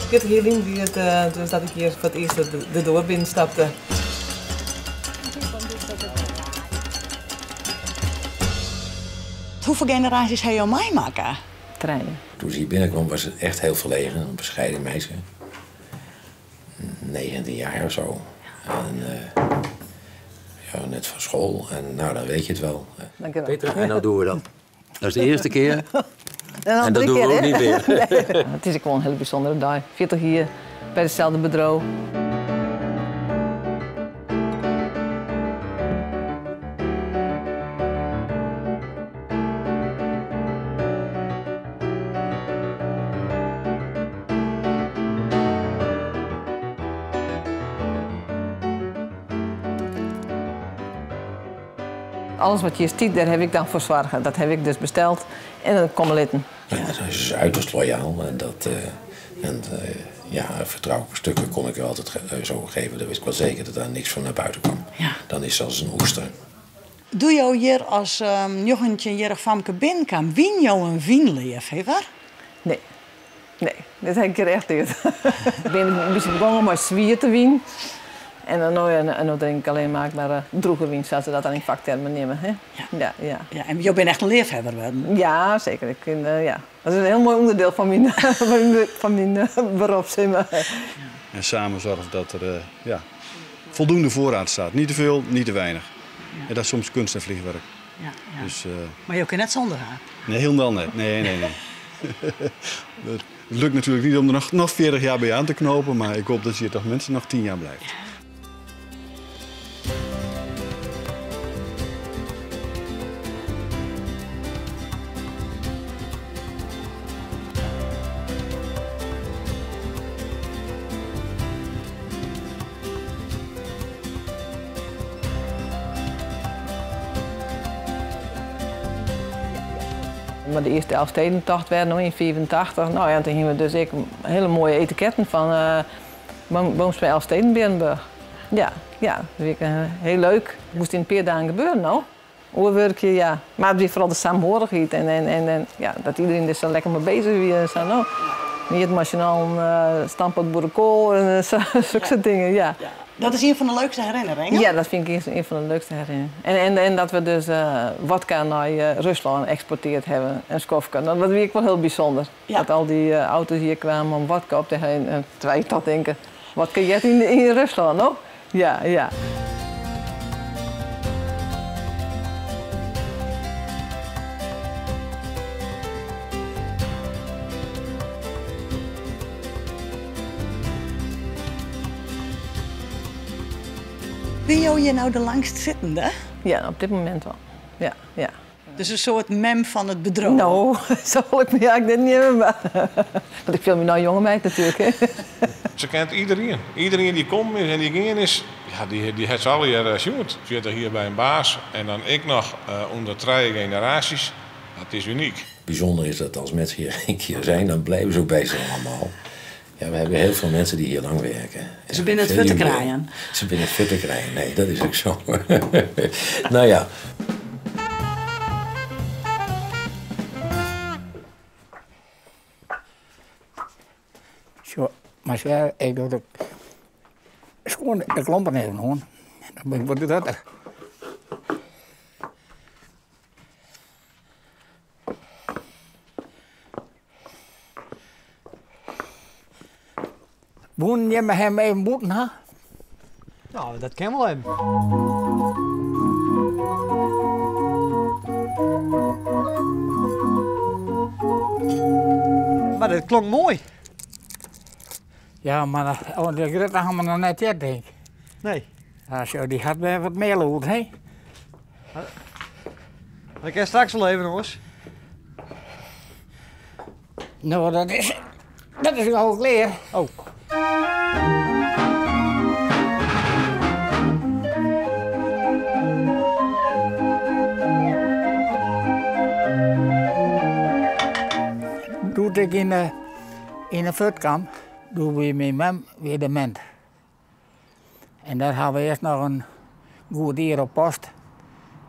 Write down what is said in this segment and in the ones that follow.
40 jier lyn wie it dus dat ik hjir foar it earst de doar binnen stapte. Hoefolle generaasjes ha jo meimakke? Trije. Toen ze hier binnenkwam was ze echt heel verlegen, een bescheiden meisje. 19 jaar of zo. En ja, net van school. En nou, dan weet je het wel. Dank je wel. Petra, en nou doen we dat. Dat is de eerste keer. En, En dat doen we ook niet weer. Het is ook wel een hele bijzondere dag. 40 jaar bij hetzelfde bedrijf. Alles wat hjir stiet, dêr haw ik dan foar soarge. Dat haw ik dus besteld en dat komme litten. Ja, ze is uiterst loyaal en dat, en ja, vertrouwelijke stukken kon ik er altijd zo geven. Dat wist ik wel zeker dat daar niks van naar buiten kwam. Ja. Dan is ze als een oester. Doe't jo hjir as 19-jierrich famke binnenkaam, wienen jo in wynleafhawwer? Nee. Nee, dat ha ik hjir echt leard. Ik bin in bytsje begûn mei swiete wyn. En dan no, en no drink ik allinnich mar drûge wyn, sa't se dat dan yn faktermen neame. Hè? Ja. Ja, ja. Ja, en jo binne echt in leafhawwer wurden? Ja, seker. Ik fyn, ja. Dat is in hiel moai ûnderdiel fan myn berop, sis mar. En samen zorgen dat er ja, voldoende voorraad staat. Niet te veel, niet te weinig. En dat is soms kunst en vliegwerk. Ja, ja. Dus, Mar jo kinne net sûnder har? Nee, hielendal net. Nee, nee, nee. Het lukt natuurlijk niet om er nog 40 jaar bij aan te knopen, maar ik hoop dat ze hier toch minstens nog 10 jaar blijft. Mar de earste Elfstedentocht wer noch yn 85. No ja, doe hiene we dus ek hiele moaie etiketten fan Boomsma Elfstedenberenburg. Ja, ja, dat wie hiel leuk. It moast yn in pear dagen gebeuren, no. Oerwurkje, ja. Mar it wie foaral de saamhorigheid en ja, dat iedereen der sa lekker mei beuzich wie en sa, no. We ieten mei syn allen stamppot boerekoal en sokke soart dingen, ja. Dat is ien fan de leukste herinneringen? Ja, dat fyn ik ien fan de leukste herinneringen. En dat we dus wodka nei Ruslân eksportearre hawwe, in skoftke. Dat wie ek wol hiel bysûnder. Dat al dy auto's hjir kamen om wodka op te heljen. En terwijl ik toch tink, wodka heart yn Ruslân, no? Ja, ja. Binne jo hjir no de langst sittende? Ja, op dit momint wol. Ja, ja. Dus in soart mem fan it bedriuw? No, sa wol ik my eigentlik net neame, mar want ik fiel my no jonge meid natuerlik. Hè. Se kent iderien. Iderien dy't kommen is en dy't gien is, ja, dy hat se allegear sjoen. 40 jier by in baas en dan ek noch ûnder trije generaasjes. Dat is unyk. Bijzonder is dat als mensen hier een keer zijn, dan blijven ze ook bij ze allemaal. Ja, we hebben heel veel mensen die hier lang werken. Se binne net fuort te krijen. Se binne net fuort te krijen, nee, dat is ek sa. Nou ja. Sjoch, mar sja, ik doch de skuon, de klompen even oan. Dan bin ik wat grutter. Woenen jimme him even bûten ha? No, dat kin wol even. Mar dat klonk moai. Ja, mar de grutte ha we noch net heard, tink ik. Nee. Ja, sjoch, dy hat wer wat mear lûd, hè? Dat kin straks wol even, oars. No, dat is al klear. Oh. Doe't ik yn 'e fut kaam, Doe wie myn mem wie demint. En dêr ha we earst noch in goed jier op past.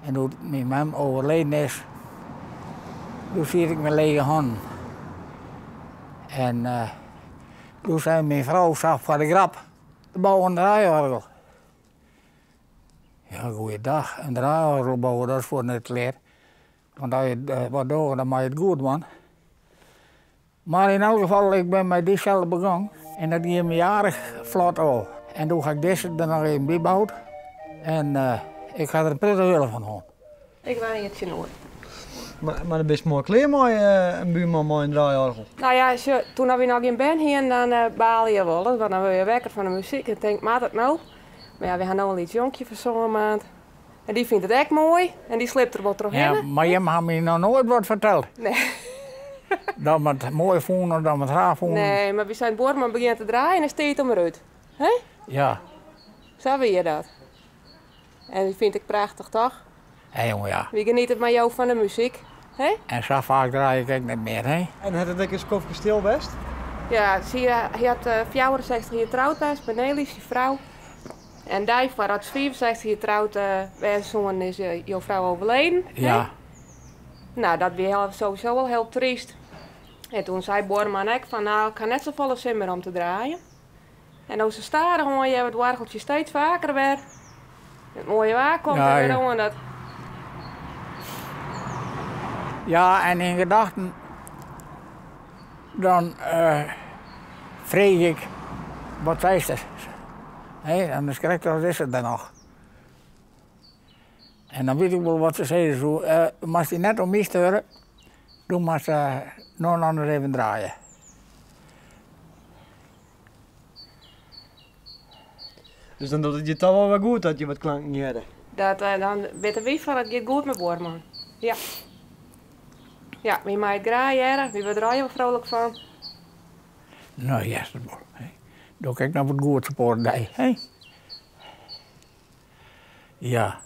En doe't myn mem overleden is, doe siet ik mei lege hannen. En uh, doe sei myn frou sa foar de grap, bou in draaioargel. Ja, goeiedag, in draaioargel bouwe, dat is foar net klear. Want as je it wat dogge, dan moat je it goed dwaan. Mar yn elk gefal, ik bin mei dyselde begûn en dat gie my aardich flot ôf. En doe ha ik dizze der noch even by boud en ik ha der in protte wille fan hân. Ik wenje tsjinoer. Mar, mar dan bist moai klear mei in buorman mei in draaioargel. No ja, sjoch, toen wy noch gjin bern hienen, dan uh, bale je wol, want dan wurde je wekker fan de muzyk en tink, moat it no? Mar ja, wy ha no in lyts jonkje fan sân maand. En dy fynt it ek moai en dy slipt der wol trochhinne. Ja, mar jim ha my noch noait wat ferteld. Nee. Dat we it moai fûnen, dat we it raar fûnen. Nee, mar wy seinen buorman begjint te draaien en stiet om eruit. Hè? Ja. Sa wie dat. En dy fynt ik prachtich, toch? Hé jonge, ja. Wy genieten mei jo fan de muzyk. Hè? En sa faak draai ik ek net mear, hè? En hat it ek in skoftke stil west? Ja, sy hat 64 jier troud west mei Nelly, syn frou. En dy foardat se 65 jier troud wêze soenen, is jo frou overleden. Ja. Nou, dat wie sowieso al hiel tryst. En toen sei buorman ek fan, nou, ik ha net safolle sin mear om te draaien. En no sa stadichoan hearre we it oargeltsje steeds faker wer. It moaie waar komt der wer oan. Dat... Ja, en yn gedachten dan uh, freegje ik, wat seist der? Hé, dan is krekt as is se der noch. En dan wit ik wol wat se sizze soe. Uh, moatst dy net om my steure, do moatst uh, no noch ris even draaie. Dus dan docht it je toch wol wer goed dat je wat klanken hearre. Dat, uh, dan witte wy fan it giet goed mei buorman. Ja. Ja, wy meie it graach hearre. Wy wurde der allegear vrolijk fan. Nou, ja, dat wol. Doch ik ek noch wat goeds op oare dei, hè? Ja.